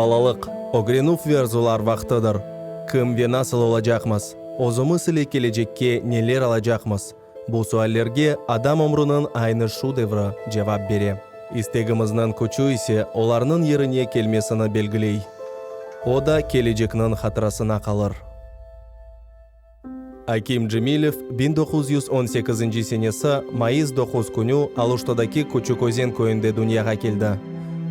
Balalıq, ögrenüv ve arzular vaqtıdır. Kim ve nasıl olacaqmız? Özümiz ile kelecekke neler alacaqmız? Bu suallerge adam ömrüniñ aynı şu devri cevap bere. İstegimizniñ küçü ise olarnıñ yerine kelmesini belgiley. O da kelecekniñ hatırasına qalır. Akim Cemilev 1918 senesi mayıs 9 künü Aluştadaki Küçük Özen köyünde dünyağa keldi.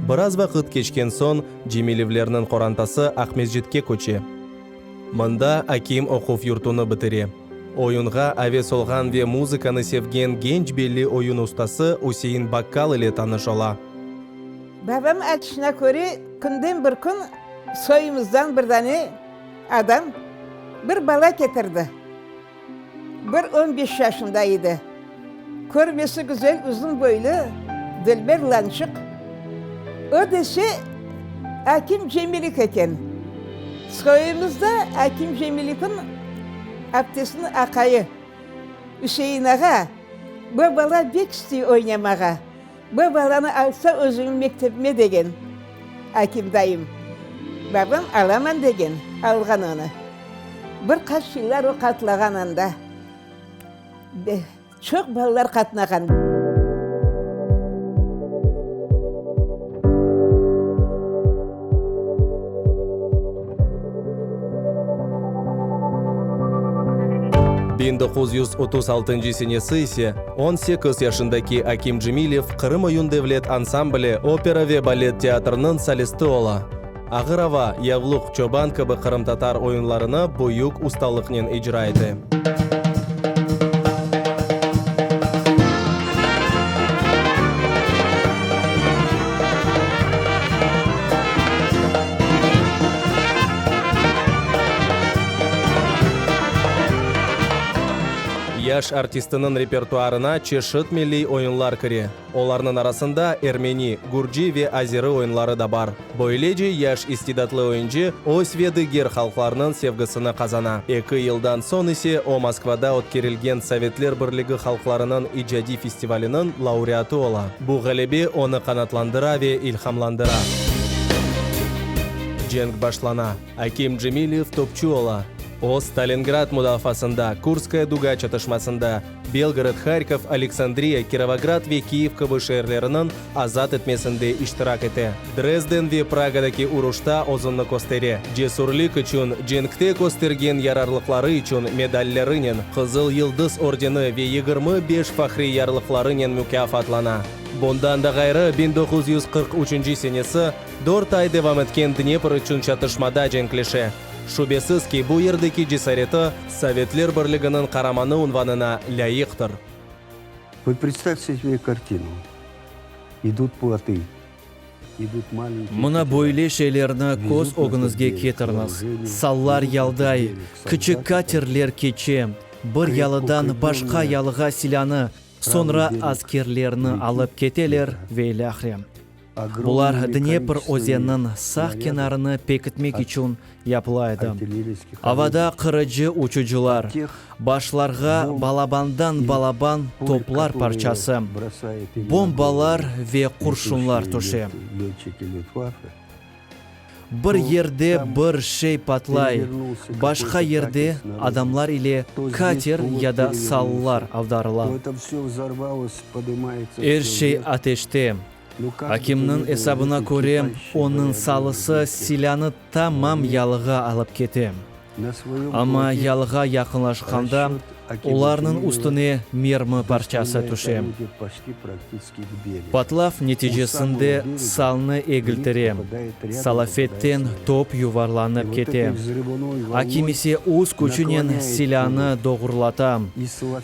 Biraz vaqıt keçken soñ Cemilevlerniñ qorantası Aqmescitke köçe. Mında Akim oquv yurtunı bitire. Oyunğa aves olğan ve muzıkanı sevgen genç belli oyun ustası Üsein Bakkal ile tanış ola. Babam aytışına köre, künden bir kün soyumızdan bir dane adam bir bala ketirdi. Bir on beş yaşında edi. Körmesi güzel, uzun boylu, dülber lançıq. O dese, Akim Cemilik eken. Soyumızda Akim Cemilikniñ aptesiniñ aqayı Üsein ağa, bu bala bek istey oynamağa. Bu balanı alsa özüñiñ mektebime degen Akim dayım. Babam alaman degen, alğan onı. Bir qaç yıllar o qatlağan anda. Çoq balalar qatnağan. 1936 senesi ise 18 yaşındaki Akim Cemilev Qırım oyun devlet ansambli opera ve balet teatrınıñ solisti ola. Ağır ava, Yavluq, Çoban kibi qırımtatar oyunlarını büyük ustalıqnen icra ete. Yaş artistiniñ repertuarına çeşit milliy oyunlar kire. Olarnıñ arasında ermeni, gürci ve azeri oyunları da bar. Böylece yaş istidatlı oyuncı öz ve diger halqlarnıñ sevgisini qazana. Eki yıldan soñ ise o Moskvada ötkerilgen Sovetler Birligi halqlarınıñ icadiy festivaliniñ laureatı ola. Bu ğalebe onı qanatlandıra ve ilhamlandıra. Cenk başlana. Akim Cemilev topçu ola. O, Stalingrad mudaafasında, Kurskaya duga çatışmasında, Belgorod, Harkov, Aleksandriya, Kirovograd ve Kiyev kibi şeerleriniñ azat etmesinde iştirak ete. Drezden ve Pragadaki uruşta özüni köstere. Cesürlik içün, cenkte köstergen yararlıqları içün medallerinen, Qızıl Yıldız ordeni ve 25 fahriy yarlıqlarınen mukâfatlana. Bundan da ğayrı, 1943 senesi dört ay devam etken Dnepr içün çatışmada cenkleşe. Şübesiz ki, bu yerdeki cesareti Sovetler Birliginiñ Qaramanı unvanına lâyıqtır. Vot predstavte себе kartinu, idut plotı, idut malenkiye Mına katera, böyle şeylerni köz vezut na ögüñizge tut bereg ketiriñiz, voorujeniye, sallar vezut na tut yalday, bereg kiçik soldatı, katerler keçe, bir krepko yalıdan başqa ukreplennaya yalığa silânı, pravıy soñra bereg askerlerni reki alıp keteler Dnepra. ve ilâhre. Bular Dnepr özeniniñ sağ kenarını pekitmek içün yapıla edi. Avada qırıcı uçucılar, başlarğa balabandan balaban toplar parçası, bombalar ve qurşunlar tüşe. Bir yerde bir şey patlay, başqa yerde adamlar ile kater ya da sallar avdarıla. Er şey ateşte. Akimniñ esabına köre, onıñ salısı silânı tamam yalığa alıp kete. Amma yalığa yaqınlaşqanda, olarnıñ üstüne mermi parçası tüşe. Patlav neticesinde salnı egiltire, salafetten top yuvarlanıp kete. Akim ise öz küçünen silânı doğurlata,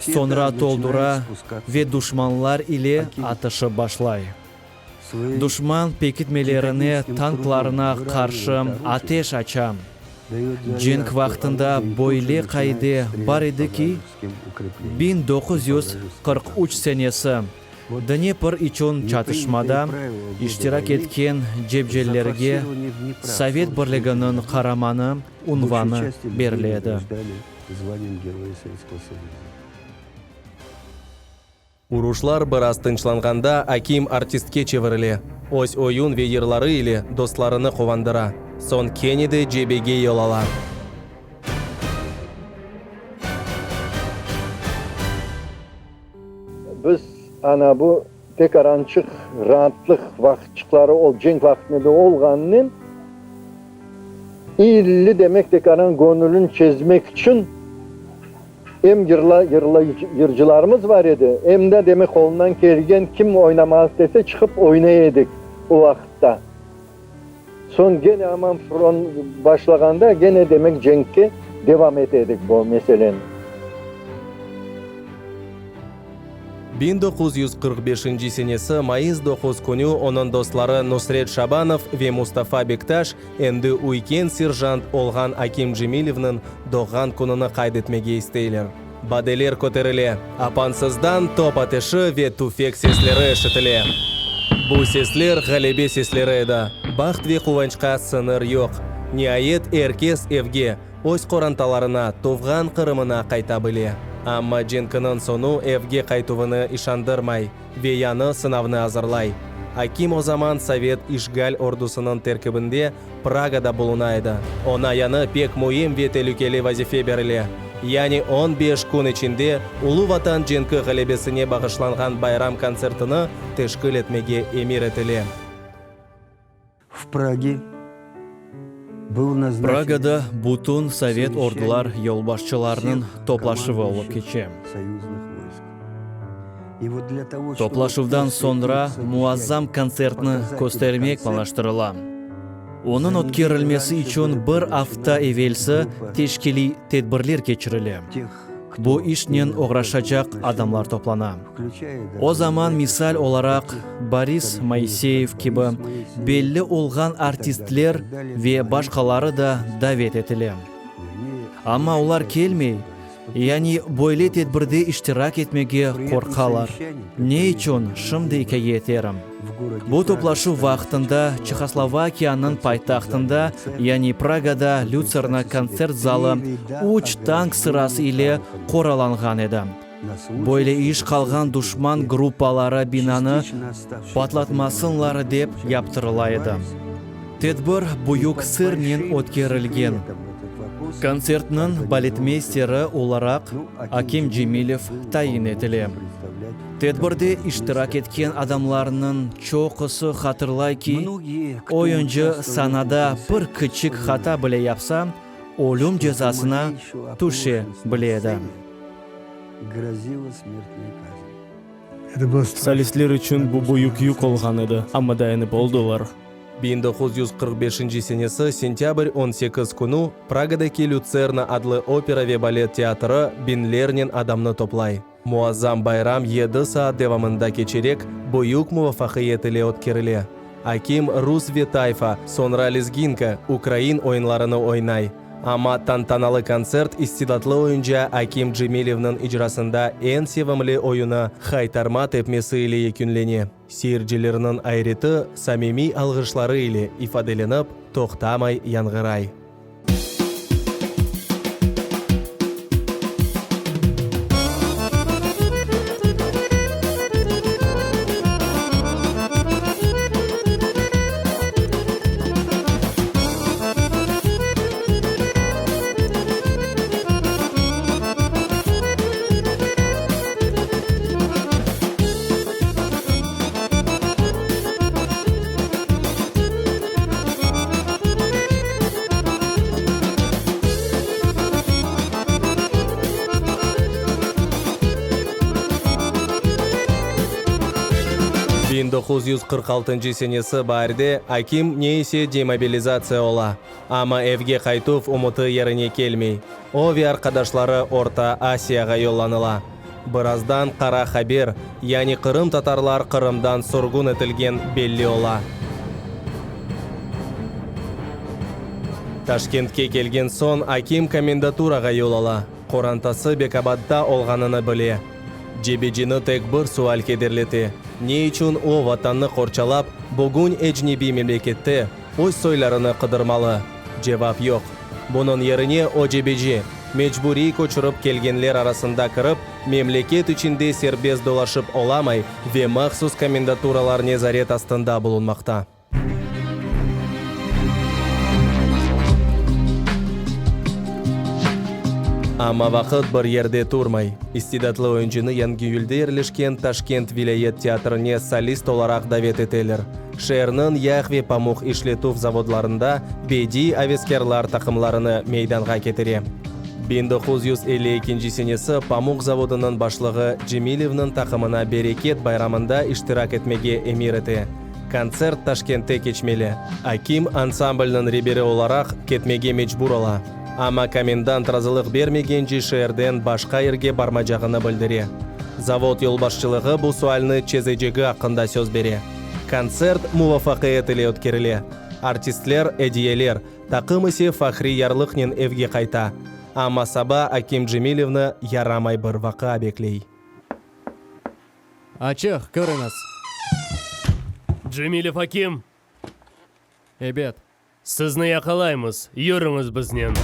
soñra toldura ve duşmanlar ile atışıp başlay. Duşman pekitmelerine, tanklarına qarşı ateş aça. Cenk vaqtında böyle qaide bar edi ki, 1943 senesi Dnepr içün çatışmada iştirak etken cebcellerge Sovet Birliginiñ Qaramanı unvanı berile edi. Uruşlar biraz tınçlanğanda Akim artistke çevirile, öz oyun ve yırları ile dostlarını quvandıra. Soñ kene de cebege yol ala. Biz ana bu tek arançıq raatlıq vaqıtçıqları ol, cenk vaqtında olğanınen, illi demek tek aran göñülin çezmek içün em yırla, yırla, yırcılarımız bar edi, em de demek qolundan kelgen kim oynamağa istese çıqıp oynay edik o vaqıtta. Soñ gene aman front başlağanda gene demek cenkke devam ete edik bu meseleni. 1945 senesi mayıs 9 künü onıñ dostları Nusret Şabanov ve Mustafa Bektaş endi üyken serjant olğan Akim Cemilevniñ doğğan kününi qayd etmege isteyler. Badeler köterile, apansızdan top ateşi ve tüfek sesleri eşitile. Bu sesler ğalebe sesleri edi. Baht ve quvançqa sıñır yoq. Niayet, er kes evge, öz qorantalarına, tuvğan Qırımına qayta bile. Amma cenkiniñ soñu evge qaytuvını işandırmay ve yañı sınavnı azırlay. Akim o zaman sovet işğal ordusınıñ terkibinde Pragada buluna edi. Oña yañı pek müim ve telükeli vazife berile, yani on beş kün içinde Ulu Vatan cenki ğalebesine bağışlanğan bayram kontsertini teşkil etmege emir etile. V Prage был назначен Pragada bütün sovet ordular yolbaşçılarınıñ toplaşuvı olıp keçe. Toplaşuvdan soñra muazzam kontsertni köstermek planlaştırıla. Onıñ ötkerilmesi içün bir afta evelsi teşkiliy tedbirler keçirile. Bu işnen oğraşacaq adamlar toplana. O zaman, misal olaraq, Boris Moiseyev kibi belli olğan artistler ve başqaları da davet etile. Amma olar kelmey, yani böyle tedbirde iştirak etmege qorqalar. Ne içün, şimdi ikâye eterim. Bu toplaşuv vaqtında Çehoslovakiyanıñ paytahtında, yani Pragada Lütserna kontsert zalı üç tank sırası ile qoralanğan edi. Böyle iş qalğan duşman gruppaları binanı patlatmasınlar dep yaptırıla edi. Tedbir büyük sırnen ötkerilgen. Kontsertniñ baletmeysteri olaraq Akim Cemilev tayin etile. Tedbirde iştirak etken adamlarnıñ çoqusı hatırlay ki, oyuncı sanada bir kiçik hata bile yapsa, ölüm cezasına tüşe bile edi. Solistler içün bu büyük yük olğan edi, amma dayanıp oldılar. 1945 senesi sentâbr 18 künü Pragadaki Lütserna adlı opera ve balet teatrı biñlernen adamnı toplay. Muazzam bayram yedi saat devamında keçerek, büyük muvafaqiyet ile ötkerile. Akim rus ve tayfa, soñra lezginka, ukrain oyunlarını oynay. Amma tantanalı kontsert istidatlı oyunca Akim Cemilevniñ icrasında eñ sevimli oyunı Haytarma tepmesi ile yekünlene. Seyircilerniñ ayreti samimiy alğışları ile ifadelenip, toqtamay yañğıray. 1946 senesi baarde Akim ne ise demobilizatsiya ola, amma evge qaytuv ümüti yerine kelmey. O ve arqadaşları Orta Asiyağa yollanıla. Birazdan qara haber, yani qırımtatarlar Qırımdan sürgün etilgen belli ola. Taşkentke kelgen soñ Akim komendaturağa yol ala, qorantası Bekabadda olğanını bile. Cebecini tek bir sual kederlete, ne içün o Vatannı qorçalap, bugün ecnebiy memlekette öz soylarını qıdırmalı? Cevap yoq. Bunıñ yerine o cebeci. Mecburiy köçürip kelgenler arasında kirip, memleket içinde serbest dolaşıp olamay ve mahsus komendaturalar nezaret astında bulunmaqta. Amma vaqıt bir yerde turmay. İstidatlı oyuncını Yangiyülde yerleşken Taşkent vilâyet teatrine solist olaraq davet eteler. Şeerniñ yağ ve pamuq işletüv zavodlarında bediy aveskârlar taqımlarını meydanğa ketire. 1952 senesi pamuq zavodınıñ başlığı Cemilevniñ taqımına Bereket bayramında iştirak etmege emir ete. Kontsert Taşkentte keçmeli. Akim ansamblniñ reberi olaraq ketmege mecbur ola. Amma komendant razılıq bermegence şeerden başqa yerge barmacağını bildire. Zavod yolbaşçılığı bu sualni çezecegi aqqında söz bere. Kontsert muvafaqiyet ile ötkerile. Artistler ediyeler, taqım ise fahriy yarlıqnen evge qayta. Amma saba Akim Cemilevni yaramay bir vaqia bekley. Açıq, kiriñiz. Cemilev Akim! Ebet. Sizni yaqalaymız, yürüñiz biznen.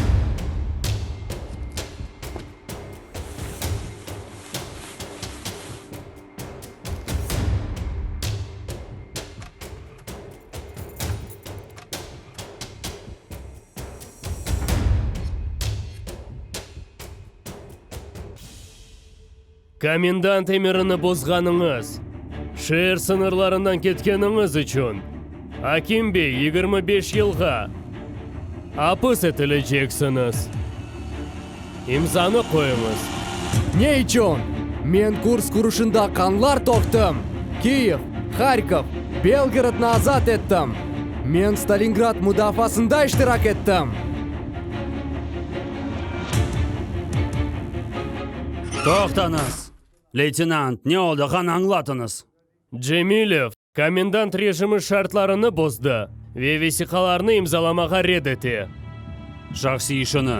Komendant emirini bozğanıñız, şeer sıñırlarından ketkeniñiz içün, Akim bey, 25 yılğa apis etileceksiñiz. İmzanı qoyuñız. Ne içün? Men Kursk uruşında qanlar töktim, Kiyev, Harkov, Belgorodnı azat ettim. Men Stalingrad mudafaasında iştirak ettim. Toqtañız! Leytenant, ne oldı, qani añlatıñız! Cemilev, komendant rejimi şartlarını bozdı ve vesiqalarnı imzalamağa red ete. Şahsiy işini.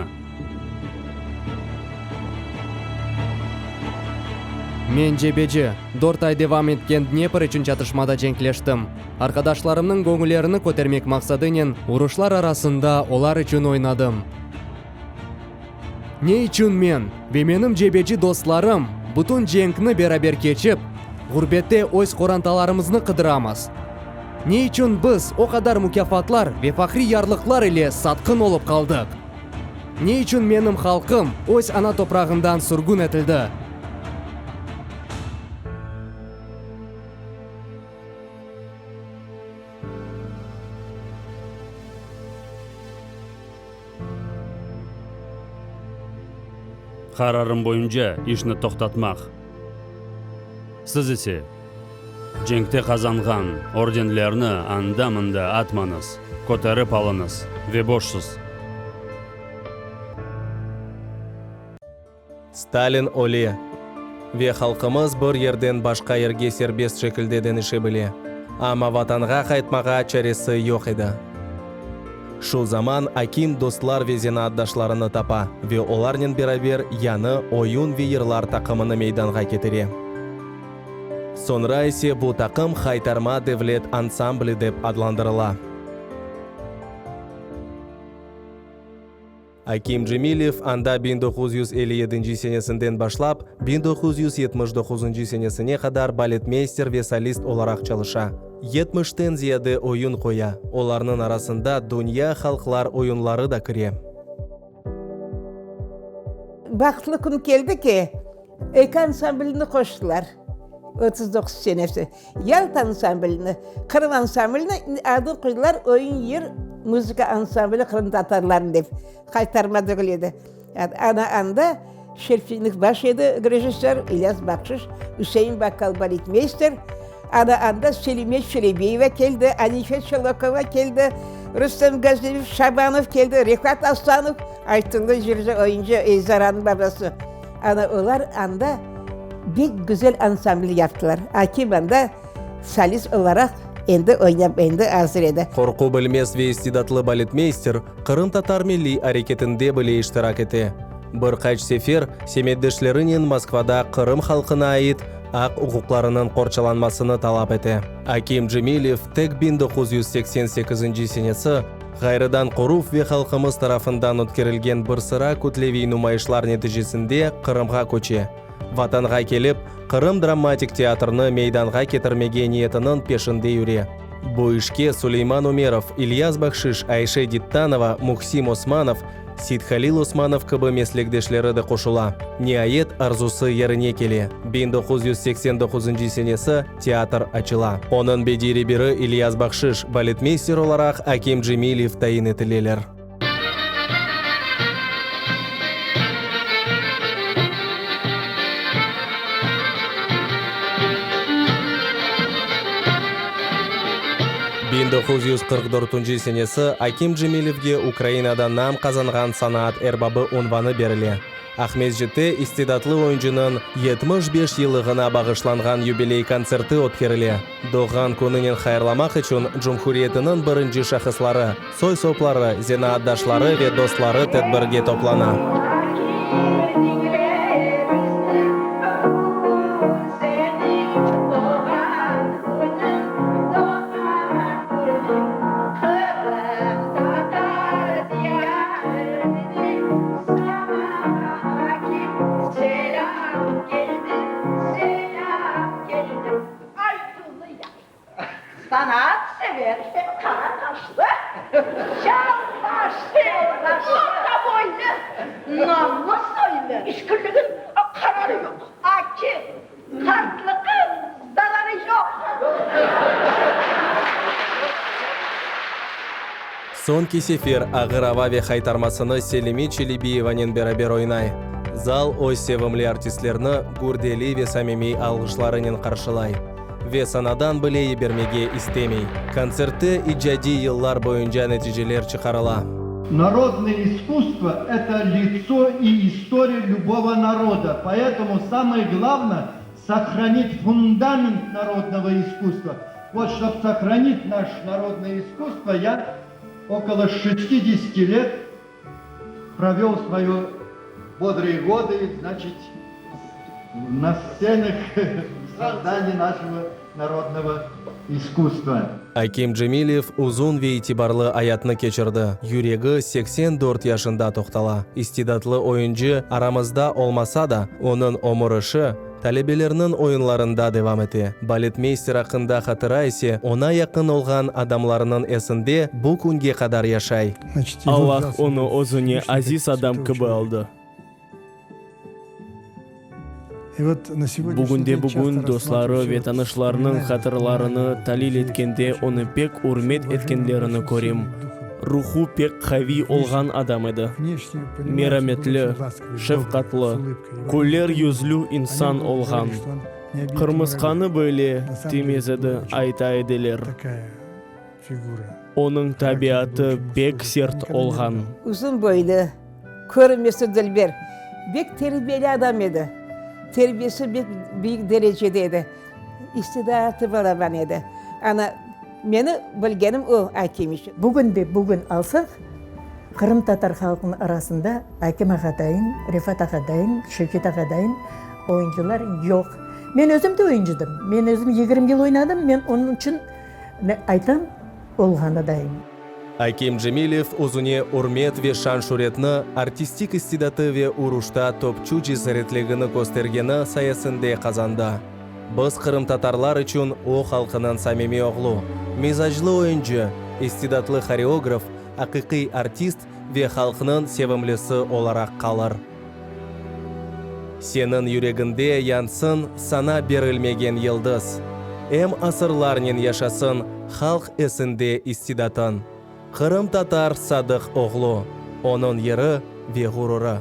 Men cebeci, dört ay devam etken Dnepr içün çatışmada cenkleştim. Arqadaşlarımnıñ göñüllerini kötermek maqsadınen uruşlar arasında olar içün oynadım. Ne içün men ve menim cebeci dostlarım bütün cenkni beraber keçip, ğurbette öz qorantalarımıznı qıdıramız? Ne içün biz o qadar mukâfatlar ve fahriy yarlıqlar ile satqın olıp qaldıq? Ne içün menim halqım öz ana toprağından sürgün etildi? Qararım boyunca işni toqtatmaq. Siz ise, cenkte qazanğan ordenlerni anda-mında atmañız, köterip alıñız ve boşsız. Stalin öle ve halqımız bir yerden başqa yerge serbest şekilde deñişe bile, amma Vatanğa qaytmağa çaresi yoq edi. Şu zaman Akim dostlar ve zenaatdaşlarını tapa ve olarnen beraber yañı oyun ve yırlar taqımını meydanğa ketire. Soñra ise bu taqım Haytarma devlet ansambli dep adlandırıla. Akim Cemilev anda 1957 senesinden başlap 1979 senesine qadar baletmeyster ve solist olaraq çalışa. Yetmişten ziyade oyun qoya, olarnıñ arasında dünya halqlar oyunları da kire. Bahtlı kün keldi ki, eki ansamblni qoştılar, 39 senesi. Yalta ansamblini, Qırım ansamblini adını qoydılar Oyun-yır muzıka ansambli qırımtatarlarnıñ dep. Qaytarma degil edi. Ana anda Şerfinik baş edi rejissör, İlyas Bahşiş, Üsein Bakkal baletmeyster. Ana anda Selime Çelebiyeva keldi, Anife Çolakova keldi, Rustem Gaziyev, Şabanov keldi, Refat Asanov, aytuvlı yırcı, oyuncı, Elzaranıñ babası. Ana olar anda bek güzel ansambl yaptılar. Akim anda solist olaraq endi oynap, endi azır edi. Qorqu bilmez ve istidatlı baletmeyster qırımtatar milliy areketinde bile iştirak ete. Bir qaç sefer semetdeşlerinen Moskvada Qırım halqına ait aq-uquqlarınıñ qorçalanmasını talap ete. Akim Cemilev tek 1988 senesi. Ğayrıdan quruv ve halqımız tarafından ötkerilgen bir sıra kütleviy numayışlar neticesinde Qırımğa köçe. Vatanğa kelip, Qırım dramatik teatrını meydanğa ketirmege niyetiniñ peşinde yüre. Bu işke Suleyman Umerov, İlyas Bahşiş, Ayşe Dittanova, Mühsim Osmanov, Seythalil Osmanov kibi meslekdeşleri de qoşula. Niayet, arzusı yerine kele, 1989 senesi teatr açıla. Onıñ bediy reberi İlyas Bahşiş, baletmeyster olaraq Akim Cemilev tayin etileler. 1944 senesi Akim Cemilevge Ukrainada nam qazanğan sanaat erbabı unvanı berile. Aqmescitte istidatlı oyuncınıñ 75 yıllığına bağışlanğan yubiley kontserti ötkerile. Doğğan kününen hayırlamaq içün cumhuriyetiniñ birinci şahısları, soy-sopları, zenaatdaşları ve dostları tedbirge toplana. Sanat sever, qara qaşlı, çal başlı, orta boylu, namlı soylu, İşkirligin qararı yoq, Akim, qartlıqın zararı yoq. Soñki sefer Ağır ava ve Haytarmasını Selime Çelebiyevanen beraber oynay. Zal öz sevimli artistlerni gürdeli ve samimiy alğışlarınen qarşılay. Ve sanadan bile yibermege istemey. Kontsertte icadiy yıllar boyunca neticeler çıqarıla. Народное искусство, это лицо и история любого народа, поэтому самое главное, сохранить фундамент народного искусства. Вот, чтоб сохранить наше народное искусство, я около 60 лет провел свои бодрые годы, значит, на сценах создания нашего народного искусства. Akim Cemilev uzun ve itibarlı ayatnı keçirdi, yüregi 84 yaşında toqtala. İstidatlı oyuncı aramızda olmasa da, onıñ ömür işi talebelerniñ oyunlarında devam ete. Baletmeyster aqqında hatıra ise oña yaqın olğan adamlarnıñ esinde bu künge qadar yaşay. Allah onı özüne aziz adam kibi aldı. Bugünde-bugün dostları ve tanışlarınıñ hatırlarını talil etkende onı pek ürmet etkenlerini körem. Ruhu pek qaviy olğan adam edi. Merametli, şefqatlı, küler yüzlü insan olğan. Qırmısqanı böyle temiz edi, ayta ediler. Onıñ tabiatı pek sert olğan. Uzun boylu, körünmesi dülber, bek terbiyeli adam edi. Terbiyesi bek büyük derecede edi. İstidatı balaban edi. Ana, meni bilgenim o, Akim içün. Bugün de bugün alsaq, qırımtatar halqınıñ arasında Akim ağadayın, Refat ağadayın, Şevket ağadayın oyuncılar yoq. Men özüm de oyuncıdım. Men özüm 20 yıl oynadım, men onıñ içün aytam, olğanıdayım. Akim Cemilev özüne ürmet ve şan-şüretni artistik istidatı ve uruşta topçu cesaretligini köstergeni sayesinde qazandı. Biz qırımtatarlar içün o halqınıñ samimiy oğlu, mizaclı oyuncı, istidatlı horeograf, aqiqiy artist ve halqnıñ sevimlisi olaraq qalır. Seniñ yüregiñde yansın saña berilmegen yıldız, Em asırlarnen yaşasın halq esinde istidatıñ. Qırımtatar sadıq oğlu, onıñ yırı ve ğururı.